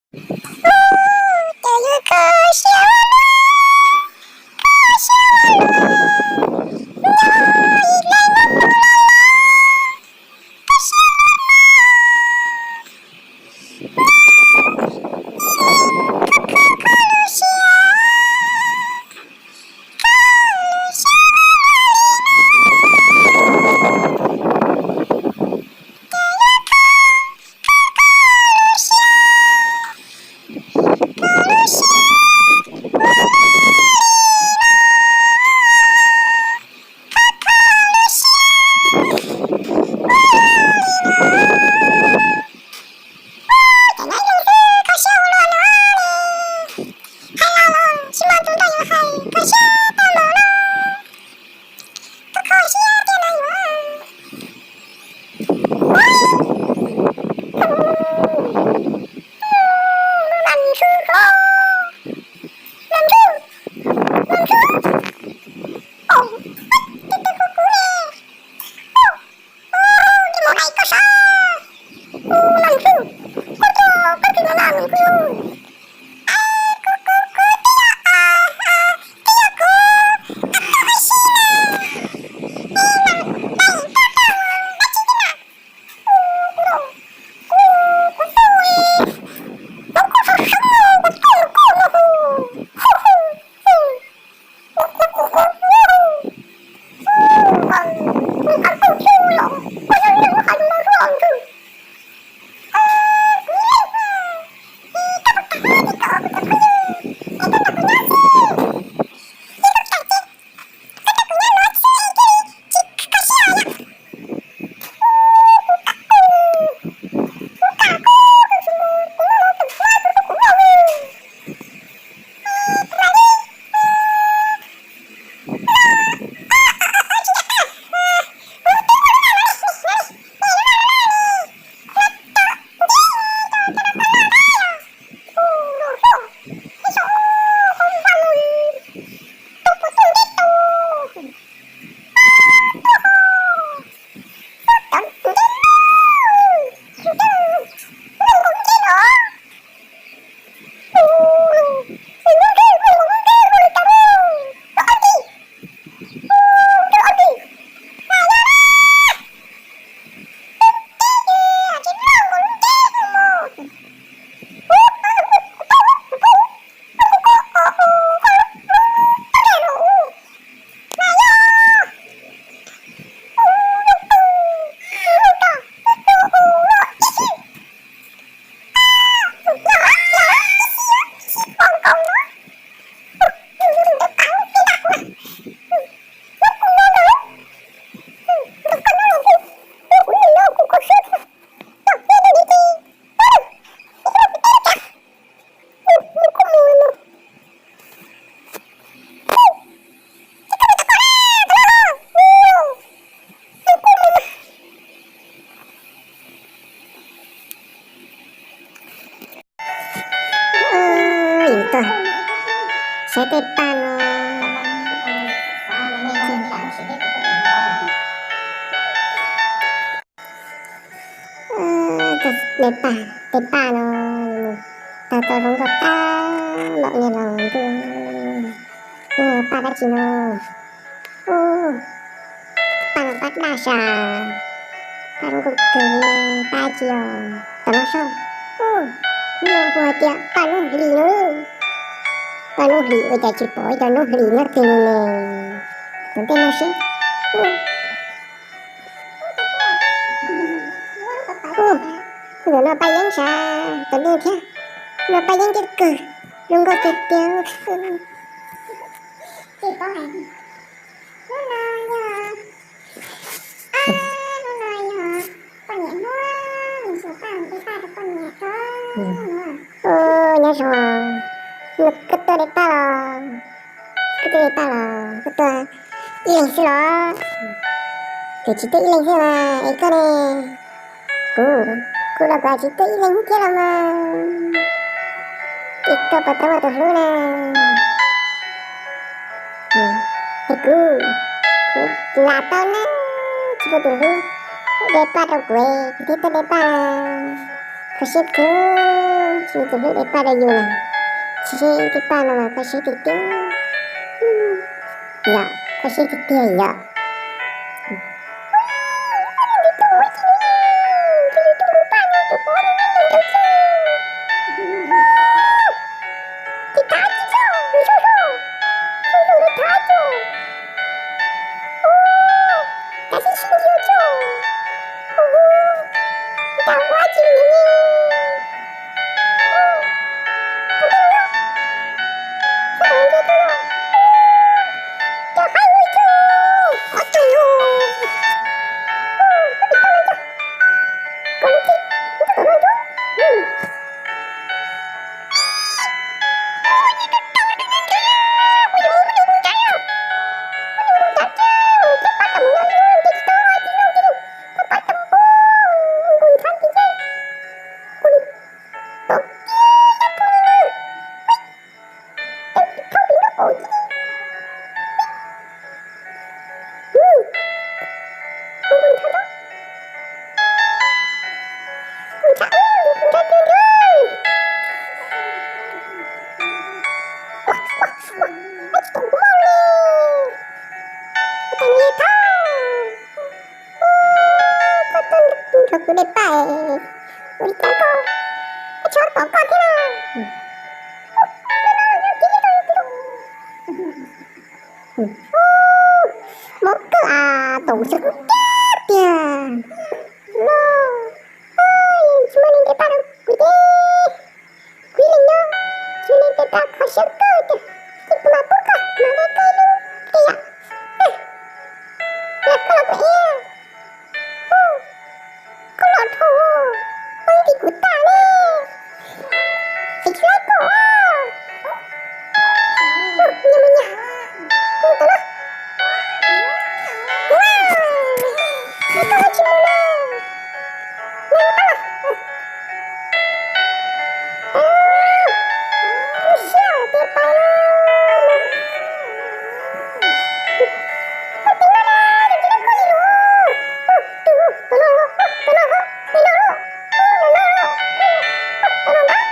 Ub, cas yuav kho siab ua luaj, kho siab ua luaj, nyob ib leeg nyob mus los los, kho siab ua luaj, kho kho kho lub siab, kho lub siab ua luaj li no, cas yuav kho kho kho lub siab, kho lub siab ua luaj li no, kho kho lub siab ua luaj li no. Ub, cas nyob ib leeg xwb kho siab ua luaj no li. Hais los los tsis muaj tus nrog yus hais, kho siab tag npaum no. Kho kho siab tiag no yuav. Ub, los ntsuj hlo, los ntsuj, los ntsuj. Ub, twb twb kub kub li. Ub, ub, koj mus hais koj sab. Ub, los ntsuj, koj tuaj koj twb los los ntsuj. Kub kub kub, twb yog, twb yog kuv, koj tuaj ua si na. Ib mas, mas tuaj tuaj dab tsi twb na. Ub, kuv, kuv, kuv tuaj, kuv, kuv sab sab no, kuv tuaj kuv no. Hu hu hu. Ub, yus tuaj saib tej paj no. Ub, tej paj, tej paj no, tag tau zoo nkauj tag npaum li los ntuj, ub, paj dab tsi no. Ub, paj no paj daj sav, paj zoo nkauj kawg li, paj dab tsi os, tom no saib. Ub, no hu hais tias paj noob hlis no. Paj noob hlis ua cas tsis pom ib co noob hlis nyob twg li ne? Tom ntej no seb. Ub, ub, ntawm no paj yeeb sav, tom ntej thiab. No paj yeeb tiag kawg, zoo nkauj tiag tiag. Hnub no yog, hnub no yog poj niam hnub, nws tsis paj, nws paj rau poj niam. Nyob zoo, koj tuaj de paj los? Koj tuaj de paj los? Koj tuaj ib leeg xwb los? Ces tsis tuaj ib leeg xwb mas es koj ne? Kuv, kuv los kuv tsis tuaj ib leeg thiab los mas. Es koj puas tau muaj tus hlub na? Es kuv, kuv lam tau na, tsis muaj tus hlub. De paj rau kuv, kuv thiaj tuaj de paj. Kho siab kawg. Tsis muaj tus hlub de paj rau yus na. Tsis sib de paj no mas koj sib tiag tiag. Yog, koj sib tiag tiag yog. Nrog kuv de paj, ua li cas koj, koj tsis tom koj thiab na. Mob kawg as, tom kuv xwb kub tiag tiag. No, tsis muaj neeg de paj rau kuv ces kuv ib leeg nyob, tsis muaj neeg de paj kho siab kawg tiag, ces kuv mam pub koj mam de koj ib lub tiag. Yog koj los kuv ev, koj los dhau, koj ib ntsis kuv tag ne, es tsis laib koj. Nyas mas nyas, tus no, ua, es koj tsis mus na, nyas mus tab. Lub siab tias pais lawm. Tus no na, yog tus no koj li lus. Tus no, tus no, tus no, tus no, tus no, tus no, tus no.